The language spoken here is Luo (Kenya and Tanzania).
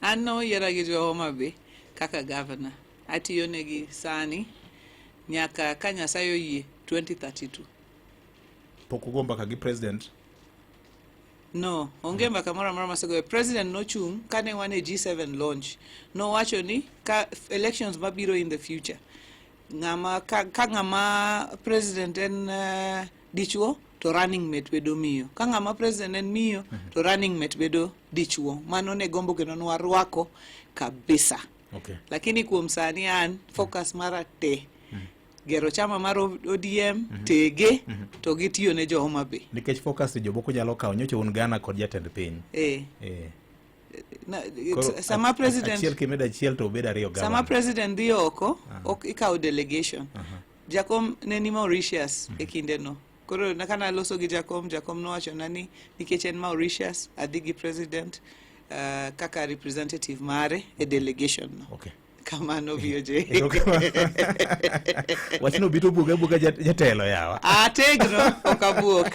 An noyiera gi jo Homa Bay kaka governor. Atiyo negi sani nyaka ka Nyasaye oyie 2032. Pok ugo mbaka gi president? No, onge mbaka moro amora masegoyo. President nochung' kane wan e G7 launch. Nowacho ni ka elections mabiro in the future, ng'ama ka ng'ama president en dichuo to running mate bedo miyo. Ka ng'ama president en miyo to running mate bedo dichuo. Mano ne gombo kendo nwarwako kabisa. Lakini kuom sani an focus mara te gero chama mar ODM tege to gitiyo ne jo Homa Bay. Nikech focus jomoko nyalo kawo nyocha un Ghana kod jatend piny. Na, Koro sama president achiel kimedo achiel to obed ariyo, sama governor. president dhi oko, ok ikawo delegation. Jakom ne ni Mauritius e kindeno. Koro na kana loso gi Jakom, Jakom nowachona ni nikech en Mauritius, adhi gi president kaka representative mare e delegation no. Kamano, VOJ. Wachno bito buga buga jatelo yawa. Ategno, ok abuok.